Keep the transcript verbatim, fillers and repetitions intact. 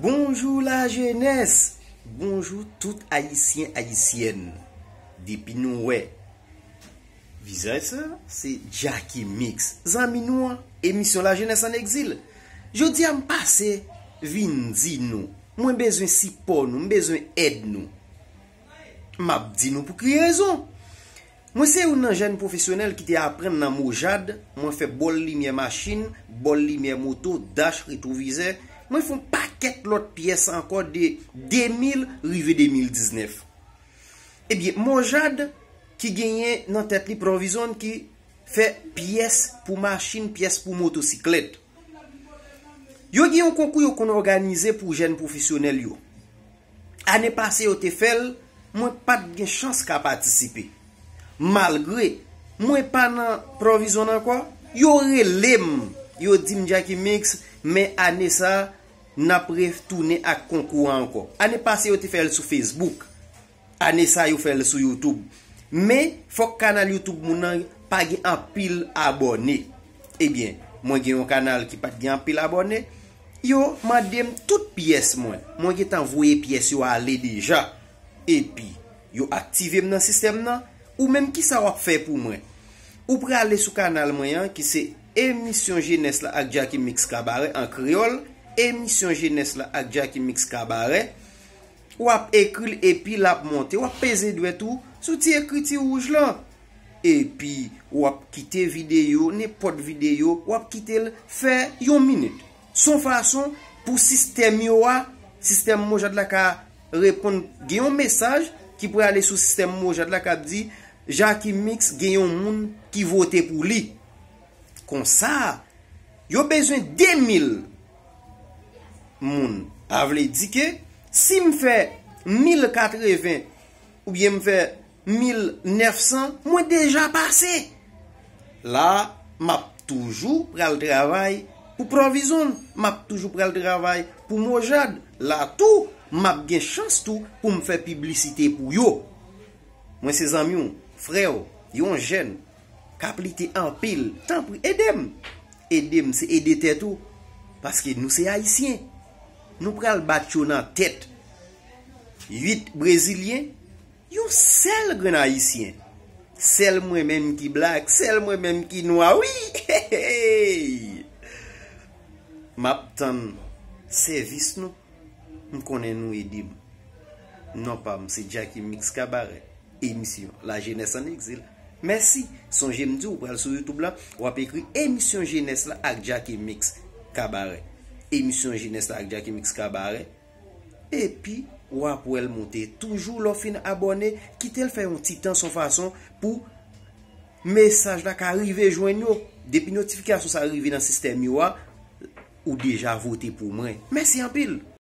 Bonjou lajenès! Bonjou tout ayisyen, ayisyèn. Depi nou wè vizaj sa, se Jacky Mix, zanmi nou an, emisyon Lajenès an Egzil. Jodi a m pase vin di nou, mwen bezwen sipò nou, m bezwen èd nou. M ap di nou pou ki rezon. Mwen se youn nan jèn pwofesyonèl ki te aprann nan Mojad, mwen fè bòl limyè machin, bòl limyè moto, dach, retwovizè, mwen fè yon pakèt lòt pyès ankò de de mil rive de mil diznèf. Ebyen, Mojad ki genyen nan tèt li Provizon ki fè pyès pou machin, pyès pou motosiklèt. Yo gen yon konkou yo konn òganize pou jèn pwofesyonèl yo. Ane pase yo te fè l, mwen pa t gen chans ka patisipe. Malgre mwen pa nan Provizon ankò, yo rele m, yo di m Jacky Mix, men ane sa a, n ap retounen ak konkou a ankò. Ane pase yo te fè l sou Facebook. Ane sa a yo fè l sou YouTube. Men, fòk kanal YouTube moun nan pa gen anpil abòne. Ebyen, mwen gen yon kanal ki pa t gen anpil abòne. Yo mande m tout pyès mwen. Mwen gentan voye pyès yo ale deja. Epi, yo aktive m nan sistèm nan. Ou menm, kisa w ap fè pou mwen? Ou prale sou kanal mwen an, ki se Emisyon Jenès la ak Jacky Mix Kabarè an kreyòl. Emisyon Jenès la ak Jacky Mix Kabarè. W ap ekri l epi l ap monte. W ap peze dwèt ou sou ti ekriti wouj lan. Epi, w ap kite videyo, nenpòt videyo, w ap kite l fè yon minit. Se yon fason pou sistèm yo a, sistèm Mojad la ka reponn. Gen yon mesaj ki prale sou sistèm Mojad la k ap di, Jacky Mix gen yon moun ki vote pou li. Konsa, yo bezwen de mil moun. A vle di ke si m fè mil katreven oubyen m fè mil nèf san, mwen deja pase. La, m ap toujou pral travay pou Provizon, m ap toujou pral travay pou Mojad. La tou, m ap gen chans tou pou m fè piblisite pou yo. Mwen se zanmi w, frè w, yon jèn k ap lite anpil. Tanpri, ede m. Ede m, se ede tèt ou. Paske nou se Ayisyen. Nou pral bat yo nan tèt. Uit Brezilyen, yon sèl grenn Ayisyen. Sèl mwen menm ki blak, sèl mwen menm ki nwa, wi! M ap tann sèvis nou. M konnen nou ede m. Non pa m, se Jacky Mix Kabarè. Emisyon Lajenès an Egzil. Mèsi. Sonje m di w pral sou YouTube la, w ap ekri Emisyon Jenès la ak Jacky Mix Kabarè. Emisyon Jenès la ak Jacky Mix Kabarè. Epi, w ap wè l monte. Toujou lè w fin abòne, kite l fè yon ti tan, se yon fason pou mesaj la ka rive jwenn yo. Depi notifikasyon sa rive nan sistèm yo a, ou deja vote pou mwen. Mèsi anpil.